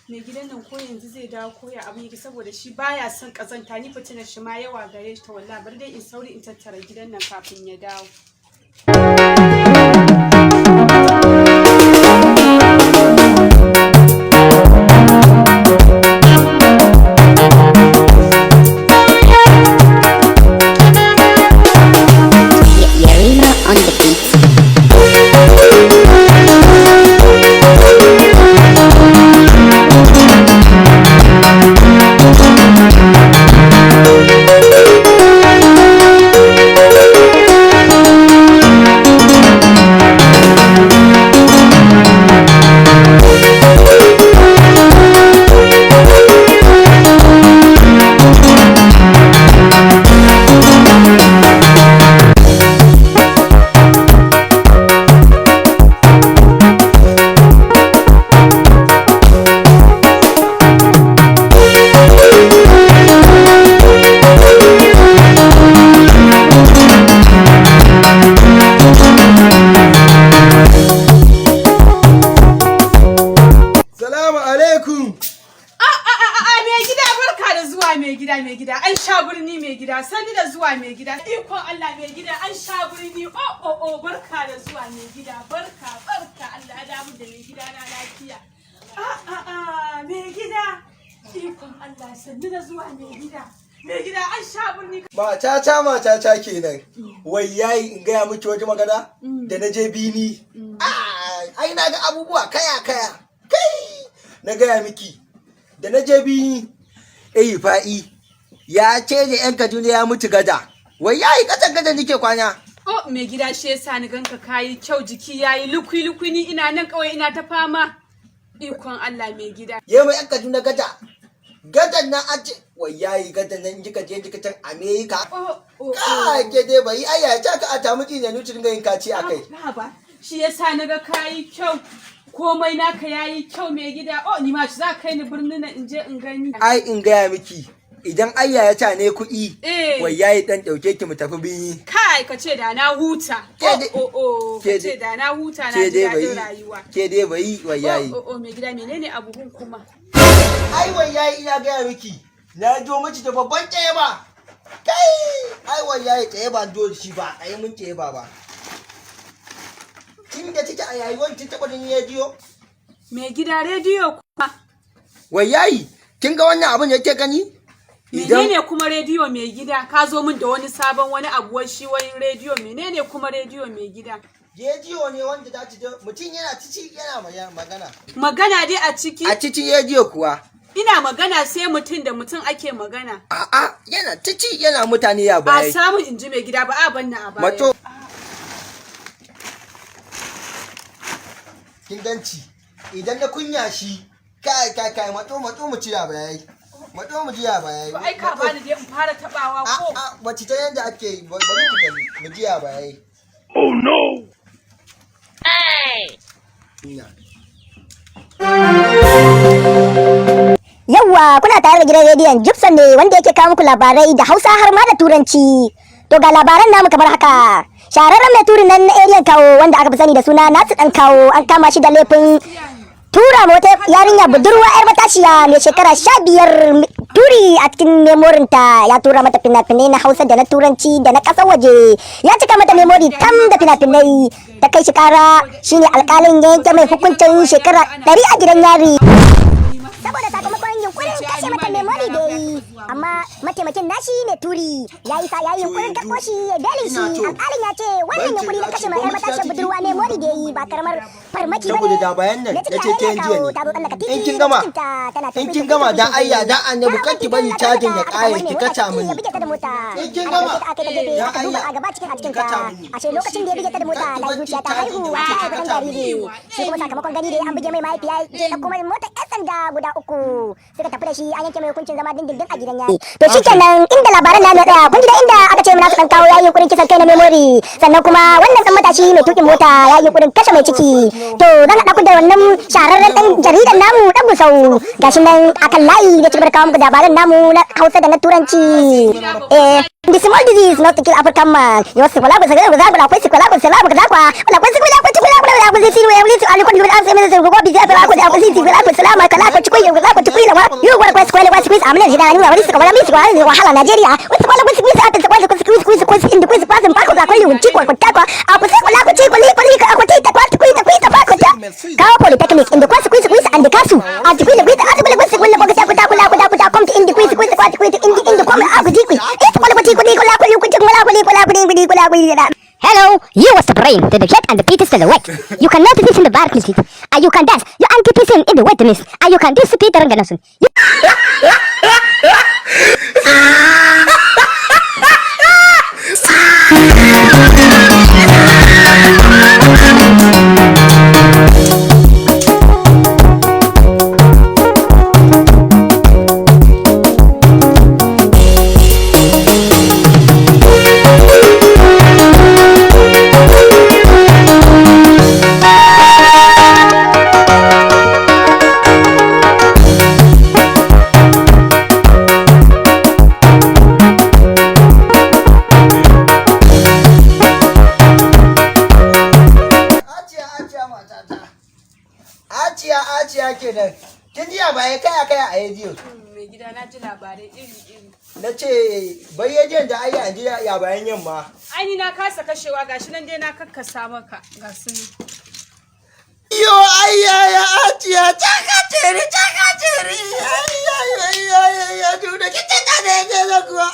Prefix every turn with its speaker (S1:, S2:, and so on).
S1: Mai gidan nan ko yanzu zai dawo ko ya abin yake, saboda shi baya son kazanta. Ni fitinar shi ma yawa gare shi ta. Wallahi bari dai in sauri in tattara gidan nan kafin ya dawo.
S2: Yarima on the beat.
S3: Salamu alaikum.
S1: A mai gida, barka da zuwa mai gida, mai gida. An sha birni mai gida, sani da zuwa mai gida. Ikon Allah mai gida, an sha birni. Oh oh oh, barka da zuwa mai gida. Barka, barka. Allah ya damu da mai gida na lafiya. A a a mai gida. Ikon Allah, sanni da zuwa mai gida. Mai gida, an sha birni.
S3: Matata, matata kenan. Wai yayi in gaya miki wata magana da na je bini. Ah, ai na ga abubuwa kaya kaya. Kai, na gaya miki da na je bini. Eh, fa'i ya ce da yan Kaduna ya mutu gada. Wai yayi kasan gada nike kwana.
S1: Oh mai gida, shi yasa ni ganka kayi kyau, jiki yayi lukui lukui, ni ina nan kawai ina ta fama. Ikon Allah mai gida.
S3: Yau mai yan Kaduna gada. Gadan nan an ce wai yayi gadan nan kika je kika can America.
S1: Oh oh.
S3: Ka ke dai bai ai ya ta ka a ta miji ne nutrin ga yin kaci akai.
S1: Ba shi yasa naga kayi kyau. Komai naka yayi kyau mai gida. Oh, ni ma shi za ka kai ni birnin nan in je in gani.
S3: Ai in gaya miki, idan ayya ya ca ne kuɗi,
S1: Eh.
S3: wai yayi dan ɗauke ki mu tafi binyi.
S1: Kai, ka ce da na huta.
S3: Ke
S1: Oh
S3: dai-
S1: oh oh, ka
S3: ke
S1: ce
S3: dai-
S1: da na huta, na
S3: ke
S1: ji
S3: dai
S1: daɗin
S3: bai
S1: rayuwa.
S3: Ke dai bai wai yayi.
S1: Oh oh oh mai gida, menene abubuwan kuma?
S3: Ai wai yayi ina gaya miki, na jo miki da babban tsaye ba. Kai, ai wai yayi tsaye ba do shi ba kai mun tsaye ba ba. Kin da take a yayuwan kin taɓa jin rediyo?
S1: Mai gida, rediyo kuma?
S3: Wai yayi kin ga wannan abin da yake gani?
S1: Menene kuma rediyo mai gida? Ka zo min da wani sabon wani abu, wai shi wani rediyo. Menene kuma rediyo mai gida?
S3: Rediyo ne wanda za ta je mutum yana cici yana magana.
S1: Magana dai a ciki?
S3: A cici rediyo kuwa.
S1: Ina magana sai mutum da mutum ake magana.
S3: A'a, yana cici yana mutane ya
S1: A
S3: baya.
S1: samun in ji mai gida, ba a banna a baya.
S3: Mato. Kin ganci idan na kunya shi, kai kai kai, matso matso mu ci ya bayai. Matso mu ji ya bayai.
S1: To ai ka bani dai in fara tabawa ko?
S3: A a bace ta yanda ake yi bari ki gani mu ji ya bayai.
S4: Oh no!
S3: Kunya.
S2: Yawwa, kuna tare da gidan rediyon Jibson ne wanda yake kawo muku labarai da Hausa har ma da Turanci. To ga labaran namu kamar haka. Shahararren mai turin nan na eriyan Kawo wanda aka fi sani da suna Nasu Dan Kawo, an kama shi da laifin tura ma wata yarinya budurwa yar matashiya mai shekara 15 turi a cikin memorinta. Ya tura mata fina-finai na Hausa da na Turanci da na ƙasar waje. Ya cika mata memori tam da fina-finai. Ta kai shi kara, shine alƙalin ya yanke mai hukuncin shekara 100 a gidan yari, saboda sakamakon yunkurin kashe mata memori da yi. Amma mataimakin nashi mai turi ya yi ya yi yunkurin karɓo shi ya belin shi. Alƙalin ya ce wannan yunkuri na kashe mai yar matashiyar budurwa memori da yi ba karamar farmaki ba
S3: Saboda
S2: ne
S3: da bayan nan
S2: na
S3: na ce
S2: ciki
S3: ta
S2: a
S3: jiya
S2: kawo ta zo
S3: ne.
S2: tsallaka
S3: In
S2: titi
S3: kin gama,
S2: da cikinta tana
S3: in kin gama dan ayya dan annabi kar ki bari cajin ya ƙare, ki kaca mini.
S2: Ya buge ta da mota.
S3: In kin
S2: Aka
S3: gama,
S2: ɗauke ta aka kai ta gefe,
S3: dan
S2: aka duba
S3: ayya,
S2: a gaba cikin a cikin
S3: ki kaca
S2: ta.
S3: mini.
S2: Ashe lokacin da ya buge ta da mota
S3: Kar ki
S2: ta
S3: bari
S2: zuciya ta
S3: cajin
S2: haihu,
S3: ya
S2: a
S3: wuce,
S2: ta
S3: ki
S2: haifi ɗan
S3: kaca mini.
S2: jariri. Shi kuma sakamakon gani da ya an buge mai mahaifiya, je ɗauko mai motar 'yan sanda guda uku suka tafi da shi. An yanke mai hukuncin zama dindindin a gidan yari. To shikenan, inda labaran namu ya tsaya, kun ji da inda aka ce Nasu Dan Kawo yayi yunkurin kisan kai na memory, sannan kuma wannan dan matashi mai tukin mota yayi yunkurin kashe mai ciki. To zan haɗa ku da wannan shahararren dan jaridan namu Dan Gusau, gashi nan akan layi da cigaba da kawo muku labaran namu na Hausa da na Turanci. The small disease not to kill African man. You was wala ba sa ga ba akwai sikwala ba sala ba ga kwa wala kwai sikwala kwai sikwala wala kwai sikwala wala sikwala wala kwai sikwala wala kwai sikwala wala kwai salama kala kwai kwai wala kwai kwai wala you wala kwai sikwala kwai sikwala amna jida ni wala sikwala wala sikwala wahala Nigeria wala kwai sikwala kwai sikwala kwai sikwala inda kwai sikwala pa ko kwai yu chikwa kwai takwa akwai sikwala kwai kwai kwai kwai kwai kwai kwai kwai kwai kawo polytechnic inda kwai sikwala sikwala and kasu a kwai kwai kwai kwai sikwala kwai kwai kwai kwai kwai kom inda kwai sikwala kwai kwai inda inda kom a kwai kwai kwai kwai kwai Hello, you was the brain to the jet and the fetus to the wet. You cannot fish in the bar, and you can dance. You anti-pissing in the wetness, and you can dissipate the ranganation. You
S3: Aciya, aciya matata. Aciya, aciya kenan. Kin ji baya kaya kaya a rediyo.
S1: Mai gida, na ji labarai iri iri.
S3: Na ce bai rediyon da ayi an ji ya bayan yamma.
S1: Ai ni na kasa kashewa, gashi nan dai na kakkasa maka ga su nan.
S3: Yo ayya aciya chaka chere chaka chere. Ayya ayya ayya duna kice ta ne ne kuwa.